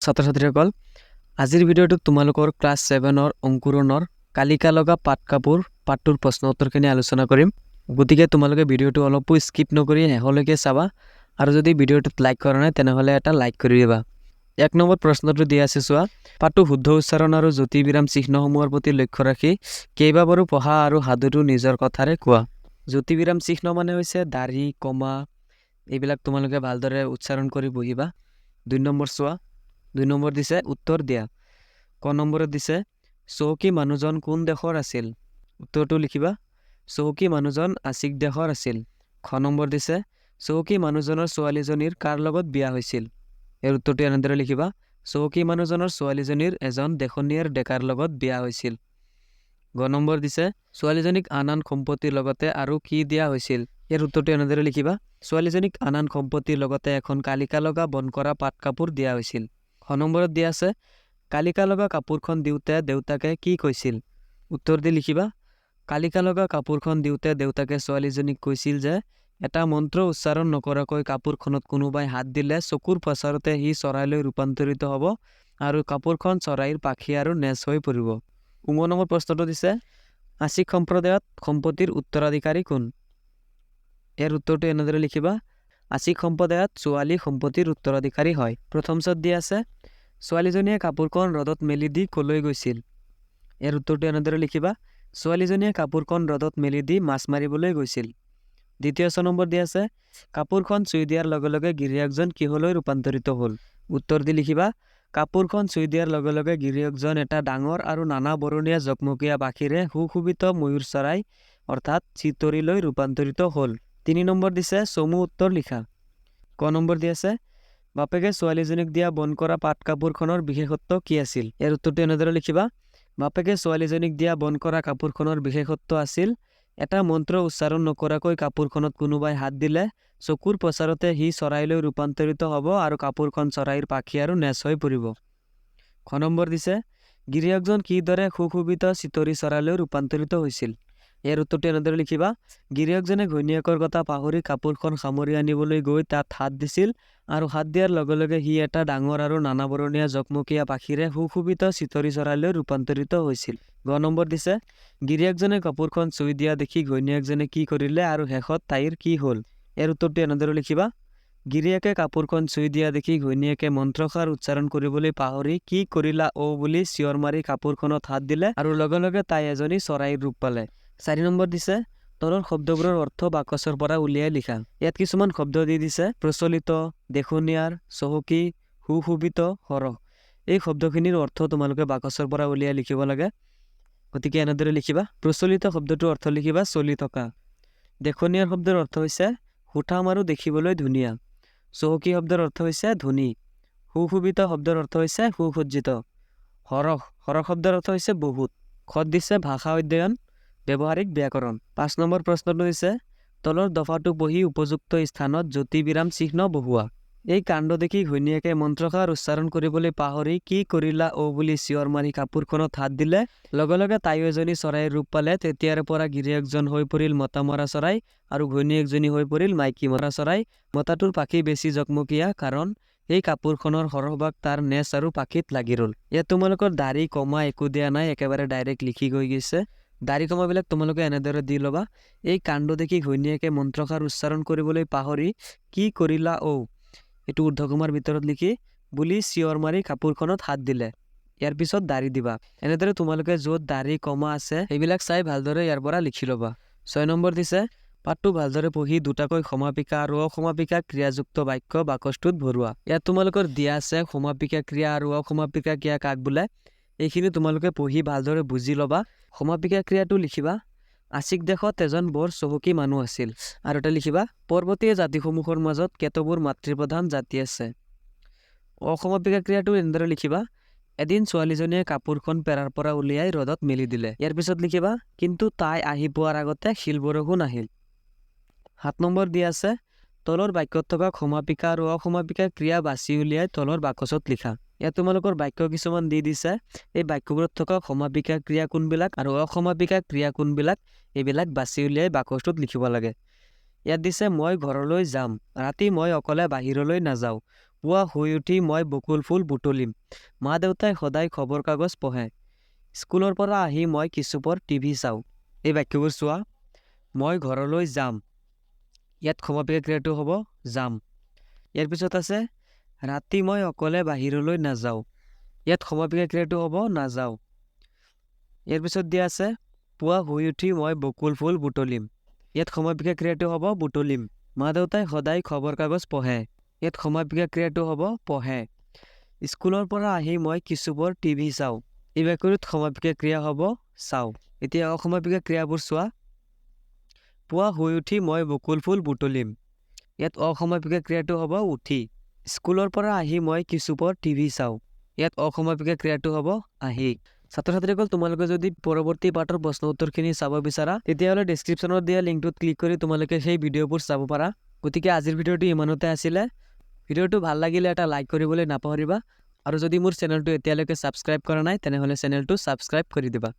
ছাত্ৰ ছাত্ৰীসকল, আজিৰ ভিডিঅ'টোত তোমালোকৰ ক্লাছ ছেভেনৰ অংকুৰণৰ কালিকা লগা পাট কাপোৰ পাঠটোৰ প্ৰশ্ন উত্তৰখিনি আলোচনা কৰিম। গতিকে তোমালোকে ভিডিঅ'টো অলপো স্কিপ নকৰি শেষলৈকে চাবা আৰু যদি ভিডিঅ'টোত লাইক কৰা নাই, তেনেহ'লে এটা লাইক কৰি দিবা। 1 নম্বৰ প্ৰশ্নটো দিয়া আছে, চোৱা। পাঠটো শুদ্ধ উচ্চাৰণ আৰু জ্যোতি বিৰাম চিহ্নসমূহৰ প্ৰতি লক্ষ্য ৰাখি কেইবাবাৰো পঢ়া আৰু সাধুটো নিজৰ কথাৰে কোৱা। জ্যোতি বিৰাম চিহ্ন মানে হৈছে দাড়ি, কমা, এইবিলাক তোমালোকে ভালদৰে উচ্চাৰণ কৰি পঢ়িবা। 2 নম্বৰ চোৱা। 2 নম্বৰ দিছে, উত্তৰ দিয়া। ক নম্বৰত দিছে, চহকী মানুহজন কোন দেশৰ আছিল? উত্তৰটো লিখিবা, চহকী মানুহজন আছিক দেশৰ আছিল। খ নম্বৰ দিছে, চহকী মানুহজনৰ ছোৱালীজনীৰ কাৰ লগত বিয়া হৈছিল? ইয়াৰ উত্তৰটো এনেদৰে লিখিবা, চহকী মানুহজনৰ ছোৱালীজনীৰ এজন দেখনিয়াৰ ডেকাৰ লগত বিয়া হৈছিল। গ নম্বৰ দিছে, ছোৱালীজনীক আন আন সম্পত্তিৰ লগতে আৰু কি দিয়া হৈছিল? ইয়াৰ উত্তৰটো এনেদৰে লিখিবা, ছোৱালীজনীক আন আন সম্পত্তিৰ লগতে এখন কালিকা লগা বনকৰা পাট কাপোৰ দিয়া হৈছিল। খ নম্বৰত দিয়া আছে, কালিকা লগা কাপোৰখন দিওঁতে দেউতাকে কি কৈছিল? উত্তৰ দি লিখিবা, কালিকা লগা কাপোৰখন দিওঁতে দেউতাকে ছোৱালীজনীক কৈছিল যে এটা মন্ত্ৰ উচ্চাৰণ নকৰাকৈ কাপোৰখনত কোনোবাই হাত দিলে চকুৰ পচাৰতে সি চৰাইলৈ ৰূপান্তৰিত হ'ব আৰু কাপোৰখন চৰাইৰ পাখি আৰু নেজ হৈ পৰিব। ঙ নম্বৰ প্ৰশ্নটো দিছে, আছিক সম্প্ৰদায়ত সম্পত্তিৰ উত্তৰাধিকাৰী কোন? ইয়াৰ উত্তৰটো এনেদৰে লিখিবা, আছিক সম্প্ৰদায়ত ছোৱালী সম্পত্তিৰ উত্তৰাধিকাৰী হয়। প্ৰথম চত দিয়া আছে, ছোৱালীজনীয়ে কাপোৰখন ৰ'দত মেলি দি কলৈ গৈছিল? ইয়াৰ উত্তৰটো এনেদৰে লিখিবা, ছোৱালীজনীয়ে কাপোৰখন ৰ'দত মেলি দি মাছ মাৰিবলৈ গৈছিল। দ্বিতীয় ছ নম্বৰ দিয়া আছে, কাপোৰখন চুই দিয়াৰ লগে লগে গিৰিয়েকজন কিহলৈ ৰূপান্তৰিত হ'ল? উত্তৰ দি লিখিবা, কাপোৰখন চুই দিয়াৰ লগে লগে গিৰিয়েকজন এটা ডাঙৰ আৰু নানা বৰণীয়া জকমকীয়া পাখিৰে সুশোভিত ময়ূৰ চৰাই, অৰ্থাৎ চিতৰিলৈ ৰূপান্তৰিত হ'ল। 3 নম্বৰ দিছে, চমু উত্তৰ লিখা। ক নম্বৰ দি আছে, বাপেকে ছোৱালীজনীক দিয়া বনকৰা পাট কাপোৰখনৰ বিশেষত্ব কি আছিল? ইয়াৰ উত্তৰটো এনেদৰে লিখিবা, বাপেকে ছোৱালীজনীক দিয়া বনকৰা কাপোৰখনৰ বিশেষত্ব আছিল, এটা মন্ত্ৰ উচ্চাৰণ নকৰাকৈ কাপোৰখনত কোনোবাই হাত দিলে চকুৰ পচাৰতে সি চৰাইলৈ ৰূপান্তৰিত হ'ব আৰু কাপোৰখন চৰাইৰ পাখি আৰু নেজ হৈ পৰিব। খ নম্বৰ দিছে, গিৰিয়েকজন কিদৰে সুশোভিত চিতৰি চৰাইলৈ ৰূপান্তৰিত হৈছিল? ইয়াৰ উত্তৰটো এনেদৰে লিখিবা, গিৰিয়েকজনে ঘৈণীয়েকৰ কথা পাহৰি কাপোৰখন সামৰি আনিবলৈ গৈ তাত হাত দিছিল আৰু হাত দিয়াৰ লগে লগে সি এটা ডাঙৰ আৰু নানা বৰণীয়া জকমকীয়া পাখিৰে সুশোভিত চিতৰি চৰাইলৈ ৰূপান্তৰিত হৈছিল। গ নম্বৰ দিছে, গিৰিয়েকজনে কাপোৰখন চুই দিয়া দেখি ঘৈণীয়েকজনে কি কৰিলে আৰু শেষত তাইৰ কি হ'ল? ইয়াৰ উত্তৰটো এনেদৰে লিখিবা, গিৰিয়েকে কাপোৰখন চুই দিয়া দেখি ঘৈণীয়েকে মন্ত্ৰষাৰ উচ্চাৰণ কৰিবলৈ পাহৰি "কি কৰিলা অ" বুলি চিঞৰ মাৰি কাপোৰখনত হাত দিলে আৰু লগে লগে তাই এজনী চৰাইৰ ৰূপ পালে। 4 নম্বৰ দিছে, তলৰ শব্দবোৰৰ অৰ্থ বাকচৰ পৰা উলিয়াই লিখা। ইয়াত কিছুমান শব্দ দি দিছে, প্ৰচলিত, দেখনিয়াৰ, চহকী, সুশোভিত, সৰহ। এই শব্দখিনিৰ অৰ্থ তোমালোকে বাকচৰ পৰা উলিয়াই লিখিব লাগে। গতিকে এনেদৰে লিখিবা। প্ৰচলিত শব্দটোৰ অৰ্থ লিখিবা, চলি থকা। দেখনিয়াৰ শব্দৰ অৰ্থ হৈছে সুঠাম আৰু দেখিবলৈ ধুনীয়া। চহকী শব্দৰ অৰ্থ হৈছে ধনী। সুশোভিত শব্দৰ অৰ্থ হৈছে সুসজ্জিত। সৰহ, সৰহ শব্দৰ অৰ্থ হৈছে বহুত। খত দিছে, ভাষা অধ্যয়ন, ব্যৱহাৰিক ব্যাকৰণ। 5 নম্বৰ প্ৰশ্নটো হৈছে, তলৰ দফাটো পঢ়ি উপযুক্ত স্থানত জ্যোতি বিৰাম চিহ্ন বহুওৱা। এই কাণ্ড দেখি ঘৈণীয়েকে মন্ত্ৰষাৰ উচ্চাৰণ কৰিবলৈ পাহৰি "কি কৰিলা অ" বুলি চিঞৰ মাৰি কাপোৰখনত হাত দিলে। লগে লগে তাইও এজনী চৰাইৰ ৰূপ পালে। তেতিয়াৰে পৰা গিৰিয়েকজন হৈ পৰিল মতা মৰা চৰাই আৰু ঘৈণীয়েকজনী হৈ পৰিল মাইকী মৰা চৰাই। মতাটোৰ পাখি বেছি জকমকীয়া, কাৰণ সেই কাপোৰখনৰ সৰহভাগ তাৰ নেজ আৰু পাখিত লাগি ৰ'ল। ইয়াত তোমালোকৰ দাড়ি, কমা একো দিয়া নাই, একেবাৰে ডাইৰেক্ট লিখি গৈ গৈছে। দাড়ি, কমাবিলাক তোমালোকে এনেদৰে দি ল'বা। এই কাণ্ড দেখি ঘৈণীয়েকে মন্ত্ৰষাৰ উচ্চাৰণ কৰিবলৈ পাহৰি "কি কৰিলা অ", এইটো ঊৰ্ধ্বকমাৰ ভিতৰত লিখি, বুলি চিঞৰ মাৰি কাপোৰখনত হাত দিলে। ইয়াৰ পিছত দাড়ি দিবা। এনেদৰে তোমালোকে য'ত দাড়ি, কমা আছে, সেইবিলাক চাই ভালদৰে ইয়াৰ পৰা লিখি ল'বা। 6 নম্বৰ দিছে, পাঠটো ভালদৰে পঢ়ি দুটাকৈ সমাপিকা আৰু অসমাপিকা ক্ৰিয়াযুক্ত বাক্য বাকচটোত ভৰোৱা। ইয়াত তোমালোকৰ দিয়া আছে, সমাপিকা ক্ৰিয়া আৰু অসমাপিকা ক্ৰিয়া কাক বোলে। এইখিনি তোমালোকে পঢ়ি ভালদৰে বুজি ল'বা। সমাপিকা ক্ৰিয়াটো লিখিবা, আছিক দেশত এজন বৰ চহকী মানুহ আছিল। আৰু এটা লিখিবা, পৰ্বতীয় জাতিসমূহৰ মাজত কেতবোৰ মাতৃপ্ৰধান জাতি আছে। অসমাপিকা ক্ৰিয়াটো এনেদৰে লিখিবা, এদিন ছোৱালীজনীয়ে কাপোৰখন পেৰাৰ পৰা উলিয়াই ৰ'দত মেলি দিলে। ইয়াৰ পিছত লিখিবা, কিন্তু তাই আহি পোৱাৰ আগতে শিল বৰষুণ আহিল। 7 নম্বৰ দিয়া আছে, তলৰ বাক্যত থকা সমাপিকা আৰু অসমাপিকা ক্ৰিয়া বাছি উলিয়াই তলৰ বাকচত লিখা। ইয়াত তোমালোকৰ বাক্য কিছুমান দি দিছে। এই বাক্যবোৰত থকা সমাপিকা ক্ৰিয়া কোনবিলাক আৰু অসমাপিকা ক্ৰিয়া কোনবিলাক, এইবিলাক বাছি উলিয়াই বাকচটোত লিখিব লাগে। ইয়াত দিছে, মই ঘৰলৈ যাম। ৰাতি মই অকলে বাহিৰলৈ নাযাওঁ। পুৱা শুই উঠি মই বকুল ফুল বুটলিম। মা দেউতাই সদায় খবৰ কাগজ পঢ়ে। স্কুলৰ পৰা আহি মই কিছুপৰ টিভি চাওঁ। এই বাক্যবোৰ চোৱা। মই ঘৰলৈ যাম। ইয়াত সমাপিকা ক্ৰিয়াটো হ'ব যাম। ইয়াৰ পিছত আছে, ৰাতি মই অকলে বাহিৰলৈ নাযাওঁ। ইয়াত সমাপিকা ক্ৰিয়াটো হ'ব নাযাওঁ। ইয়াৰ পিছত দিয়া আছে, পুৱা শুই উঠি মই বকুল ফুল বুটলিম। ইয়াত সমাপিকা ক্ৰিয়াটো হ'ব বুটলিম। মা দেউতাই সদায় খবৰ কাগজ পঢ়ে। ইয়াত সমাপিকা ক্ৰিয়াটো হ'ব পঢ়ে। স্কুলৰ পৰা আহি মই কিছুপৰ টিভি চাওঁ। এই বাক্যটোত সমাপিকা ক্ৰিয়া হ'ব চাওঁ। এতিয়া অসমাপিকা ক্ৰিয়াবোৰ চোৱা। পুৱা শুই উঠি মই বকুল ফুল বুটলিম। ইয়াত অসমাপিকা ক্ৰিয়াটো হ'ব উঠি। স্কুলৰ পৰা আহি মই কিছুপৰ টিভি চাওঁ। ইয়াত অসমাপিকা ক্ৰিয়াটো হ'ব আহি। ছাত্ৰ ছাত্ৰীসকল, তোমালোকে যদি পৰৱৰ্তী পাঠৰ প্ৰশ্ন উত্তৰখিনি চাব বিচাৰা, তেতিয়াহ'লে ডেছক্ৰিপশ্যনত দিয়া লিংকটোত ক্লিক কৰি তোমালোকে সেই ভিডিঅ'বোৰ চাব পাৰা। গতিকে আজিৰ ভিডিঅ'টো ইমানতে আছিলে। ভিডিঅ'টো ভাল লাগিলে এটা লাইক কৰিবলৈ নাপাহৰিবা আৰু যদি মোৰ চেনেলটো এতিয়ালৈকে ছাবস্ক্ৰাইব কৰা নাই, তেনেহ'লে চেনেলটো ছাবস্ক্ৰাইব কৰি দিবা।